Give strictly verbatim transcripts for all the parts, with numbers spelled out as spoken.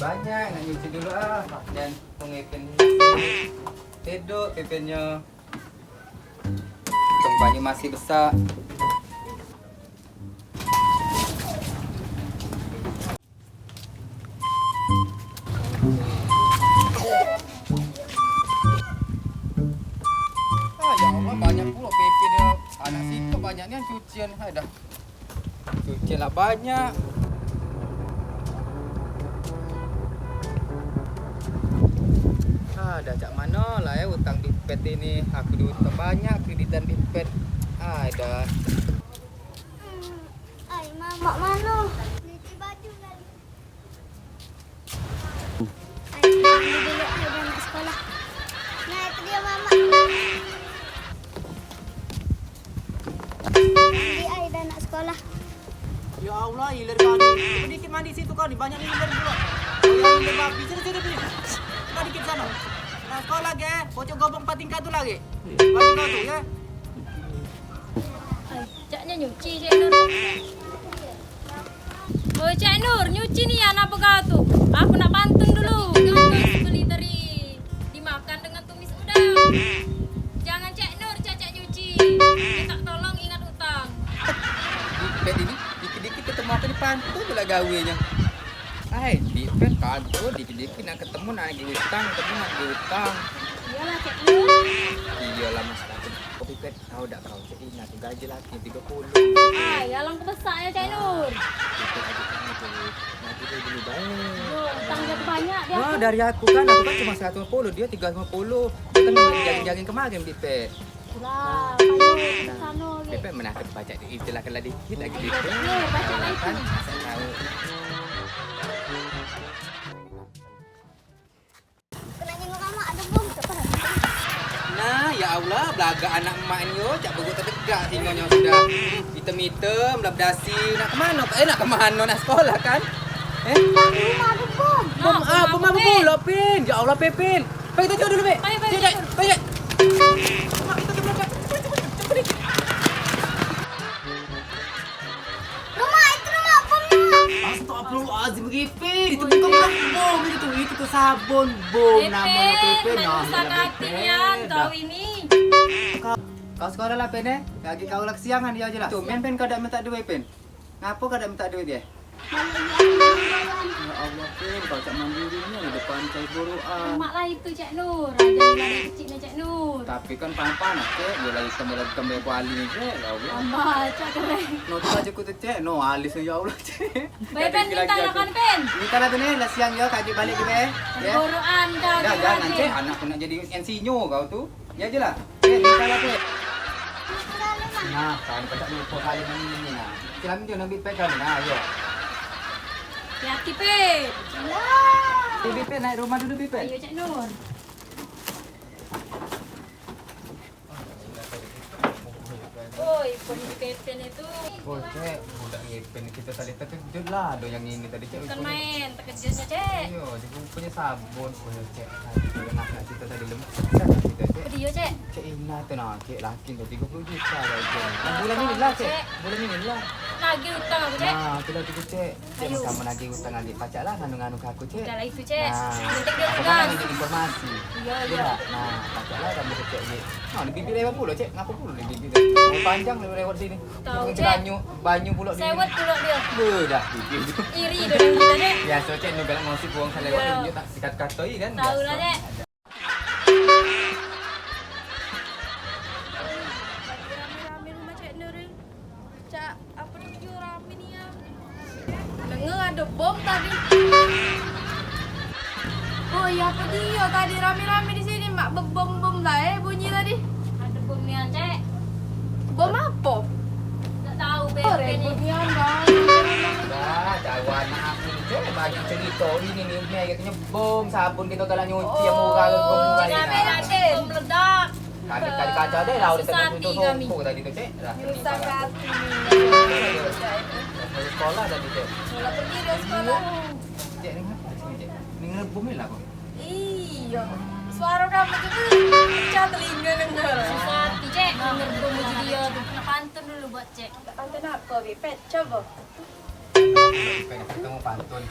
Banyak nak nyuci dulu ah. Dan pengepin hidup pepinnya. Kembali masih besar. Ah, ya Allah, banyak pulo pepin dia. Anak situ banyak nian cucian. Hai dah. Cucian lah banyak. Ah, dah cak mano lah eh utang di pet ini. Aku diutang banyak, kreditan di pet. Ah, dah. Ai, mamak mano? Cuci baju kali. Ai, mandi dulu, ai, dah nak sekolah. Nah, itu dia mamak. Mandi, ai, dah nak sekolah. Ya Allah, iler kau ni. Sedikit mandi situ kau ni, banyak iler pula. Kau yang iler babi, sini, sini, sini. Mandi ke sana. Nah, sekolah ke, bocok gobong empat tingkat tu lagi. Baju kau tu, ya. Ai, caknya nyuci, Cak Nur. Oh, Cak Nur, nyuci ni anak apa kau tu? Aku nak pantun dulu. Tiga ratus beli teri, dimakan dengan tumis udang. Jangan Cak Nur, Cak, Cak nyuci. Minta tolong ingat utang. Di pet ini, dikit-dikit ketemu aku ni pantun pula gawenyo. Hai, di pet pantun, dikit-dikit nak ketemu nak nagih utang, ketemu nak nagih utang. Iyalah, Cak Nur. Iyalah, Mas, aku kopi pet. Tau dak kau, Cak Ina tu gaji laki tiga puluh. Ai, alangkah besaknyo, Cak Nur. Itu aja kamu tu. Nanti dia dulu bae. Yo, utang dia tu banyak dia. Wah, dari aku kan, aku kan cuma seratus lima puluh, dia tiga ratus lima puluh. Dia kan jaring-jaring kemarin di pet. Itulah, ayo, kita sano lagi. Di pet mana aku baca di, itulah kalau dikit lagi di pet. Yo, baca lagi. Kan, asal tahu. Kena jenguk mamak, ada bom, tak pernah. Nah, ya Allah, belagak anak emak ni, yo, cak beguk tetegak singonyo sudah. Item-item, lah bedasi, nak kemano? Eh, nak kemano? Nak sekolah, kan? Eh? Rumah ada bom. Bom, ah, bom apa pula, Pin? Ya Allah, Pin, Pin. Pergi tuju dulu, Pin. Ayo, pergi. Cek, cek, pergi, cek. Mak, kita ke belakang. Cepet, cepet, cepet, cepet. Rumah, itu rumah bom, rumah. Astagfirullahalazim, Ripin. Itu bukan bom, itu tu, itu tu sabun bom. Ripin, namonyo Ripin. Nah, usah katian kau ini. Kau, kau sekolah lah, Pin, eh? Lagi kau lah kesiangan, dia aja lah. Tuh, main Pin kau dak minta duit, Pin. Ngapo kau dak minta duit dia? Ya Allah, Pin, kau cak mandiri ni di depan cai buruan. Mak lah itu, Cak Nur. Ada yang ada keciknya, Cak Nur. Tapi kan panas, Cek. Bola hitam, bola hitam, bola kuali ni, Cek. Ya Allah. Tambah, Cak, keren. No, tu aja ku tu, Cek. No, alisnya, ya Allah, Cek. Baik, Pin, minta lah, kan, Pin. Minta lah, Pin, eh. Lah siang, ya, kagek balik kita, eh. Ya. Buruan kau. Dah, jangan, Cek. Anakku nak jadi insinyur kau tu. Ya je lah. Eh, minta lah, Pin. Nah, kau ni pacak lupa kali ini, nah. Silam dia nak bipet kau ni. Nah, ayo. Hati-hati, Pin. Bibit Pin, naik rumah dulu, Bibit Pin. Ayo, Cak Nur. Oi, pun Bibit Pin itu. Oh, Cek, budak Ngipin kito tadi tekejut lah, ado yang ini tadi, Cek. Bukan main, tekejutnya, Cek. Iyo, dipunyo sabun, oh, Cek. Tadi tu nak, nak cerita tadi lemak. Dah, nak cerita, Cek. Apa dia, Cek? Cek Ina tu nah, Cek, laki tu tiga puluh juta lah, Cek. Nah, bulan ini lah, Cek. Bulan ini lah. Lagi utang aku, Cek. Nah, tu lah tu, Cek. Cek, sama lagi utang adik pacak lah nganu-nganu ke aku, Cek. Udah lah itu, Cek. Nah, penting dia aku kan lunas. Lagi informasi. Iya, iya. Nah, pacak lah kamu ke Cek, Cek. Nah, di bibir lewat pulo, Cek. Ngapa pulo di bibir? Mau panjang lewat, lewat sini. Tahu, Cek. Banyu, banyu pulo di. Sewet pulo dia. Beuh, dah bibir tu. Iri dengan kita, Cek. Biasa, Cek, nu galak ngosip buang selewat tunjuk tak sikat katoi kan. Tahu lah, Cek. Lagi rame-rame rumah Cek Nur ni. Cak, apa tu rame ni ya? Dengar ada bom tadi. Oh iya, apa dia tadi rame-rame di sini, mak, bebom-bom lah, eh, bunyi tadi. Ada bom ni, Cek. Bom apa? Tak tahu, oh, Beb, ribut ni. Ni, Bang. Dah, tahu anak aku ni, Cek, banyak cerita ini ni, ni katanya bom, sabun kita galak nyuci yang murah, bom murah ni. Bom meledak. Kami tadi kacau deh lah, udah susah hati kami. Tadi tu, Cek. Susah hati. Sekolah tadi, Cek. Sekolah pergi dia sekolah. Cek, ni ngapa sini, Cek? Ni ngelebum ni lah, kok. Iya. Suara kamu tu pecah telinga dengar. Susah hati, Cek. Ngelebum muji dia tu. Nak pantun dulu buat Cek. Nak pantun apa, Bipet? Coba. Pengen ketemu pantun.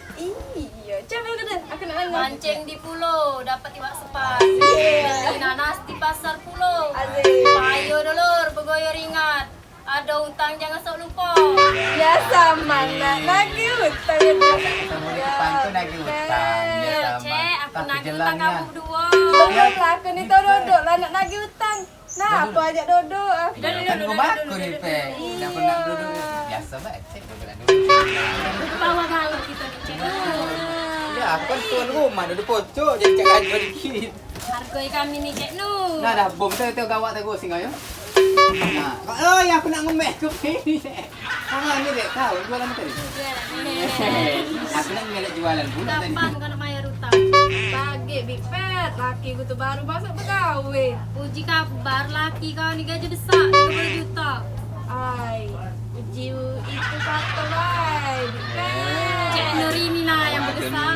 Iyo, coba kena, aku nak dengar. Mancing di pulo, dapat iwak sepat. Asik. Beli nanas di pasar pulo. Asik. Payo dulur, begoyo ringat. Ado utang jangan sok lupo. Biaso amen nak nagih utang. Ketemu di pantun nagih utang. Iyo, Cek, aku nagih utang kamu beduo. Belum lah, aku ni tau duduk lah nak nagih utang. Nah, apo ajak duduk? Ah. Iyo, kan rumah aku ni, Pe. Dak pernah duduk. Biaso bae, Cek, duduk dak duduk. Bawa gaul kito ni, Cek. Iyo, aku kan tuan rumah, duduk pojok, jadi cak ajo dikit. Hargoi kami ni, Cek Nu. Nah, dah bom tu, tu gawak tu, singa yo. Nah, oi, aku nak ngemek kopi ni. Sama ni, Dek, tau jualan tadi. Jualan ni. Aku nak ngelek jualan pula tadi. Gampang kau nak mayar utang. Bagi, Big Pet, laki ku tu baru masuk begawe. Puji kabar, laki kau ni gaji besak, tigo puluh juta. Ai, puji itu kato bae, Big Pet. Cek Nur ini nah yang begesak.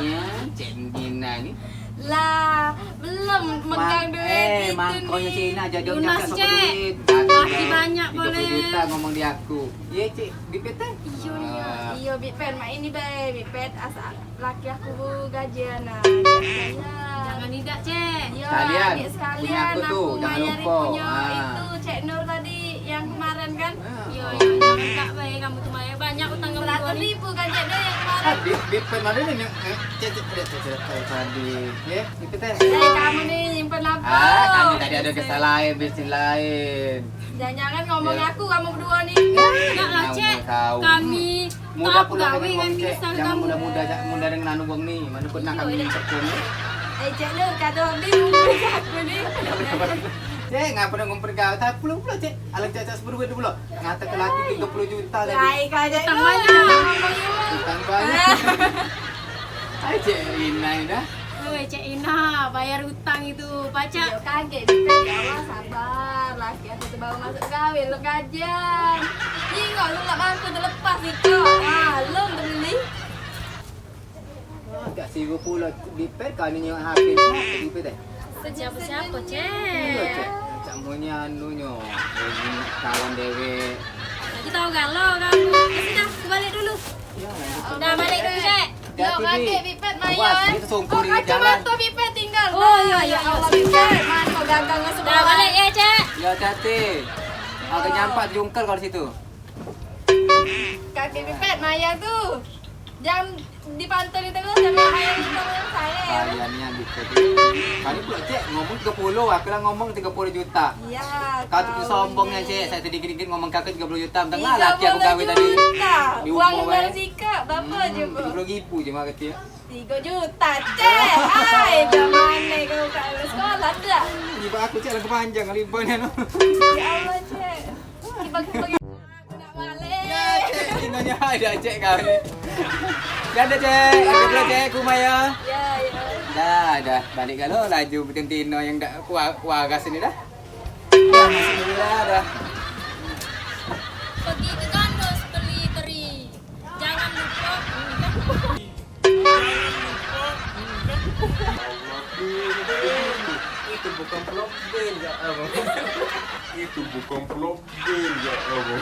Cek Nina ni. Lah, belum megang duit eh, itu mangkonyo ni. Cina jadi lunas, Cek. Laki banyak boleh. Tigo puluh juta ngomong di aku. Ye, Cek, Bipet eh? Iyo, iyo. Ah. Iyo, Bipet, mak ini bae, Bipet, asa laki aku gajian nah. Jangan idak, Cek. Iyo, sekalian, adik sekalian, punya aku tu, aku jangan mayari lupa. Punyo ah. Itu Cek Nur tadi yang kemarin kan? Ah. Iyo, iyo, jangan tak bae kamu tu mayar. Banyak utang kamu. Seratus ribu kan, Cek Nur, yang kemarin? Ah, Bipet mana ni? Eh, Cek, Cek, Cek, Cek, Cek, tadi. Ye. Itu teh. Eh, kamu ni nyimpen apo? Ah, kami tadi ado kesalahan, bisnis lain. Jangan-jangan ngomong aku kamu beduo ni. Enggak lah, Cek. Kami muda pula dengan wong, Cek. Jangan muda-muda, Cek. Muda dengan anu wong ni. Mano pernah kami percuma. Eh, Cek, lu kado hobi ngumpul aku ni. Cek, ngapa nak ngumpul kau? Tak perlu pula, Cek. Alang Cek, Cek sepuluh ribu pula. Ngata ke laki tigo puluh juta tadi. Baik aja. Utang banyak. Utang banyak. Ai, Cek Ina dah. Oi, Cek Ina, bayar utang itu, pacak. Iyo, kaget kita, ya Allah, sabar. Laki aku tu baru masuk gawe, belum gajian. Jingok lu nak bangku terlepas iko. Wah, belum terbeli. Wah, gak sibuk pula di pet kau ni nyok H P ni, di pet eh. Siapa-siapa, Cek? Iyo, Cek. Cak munyi anu nyo. Kawan dewek. Aku tahu galau kamu. Ya sudah, aku balik dulu. Dah balik dulu, Cek. Yo, kakek Bipet mayo, eh. Oh, kacamata Bipet tinggal. Oh, iya, iya, Allah, Bipet. Mano gagal masuk. Dah balik ya, Cek. Ya, hati-hati. Agak nyampak jungkel kalau situ. Kakek Bipet mayo tu. Jam di pantai itu kan sama ayam itu yang saya. Ayamnya Bipet. Kali pula, Cek, ngomong tiga puluh, aku lah ngomong tiga puluh juta. Iya. Kau tu sombongnya, Cek. Saya sedikit-sedikit ngomong kakek tiga puluh juta. Tengah laki aku gawe tadi. Uang dari sikap berapa je, Bu? Tiga puluh ribu je mah kecil. Tiga juta, Cek. Ai, zaman ni kau kat sekolah tu dah. Ibu aku, Cek, lagu panjang kali ibu ni. Ya Allah, Cek. Bagi-bagi aku nak balik. Ya, Cek, tinggalnya ada, Cek, kau ni. Ya ada, Cek. Ada pula, Cek, ke rumah ya. Ya, ya. Dah, dah. Balik kalau laju betina yang dak kuat, kuat gas ini dah. Masuk dulu lah, dah. Pergi ke Gandus beli teri. Jangan lupa. Itu bukan vlog band, ya, apa? Itu bukan vlog band, ya, apa?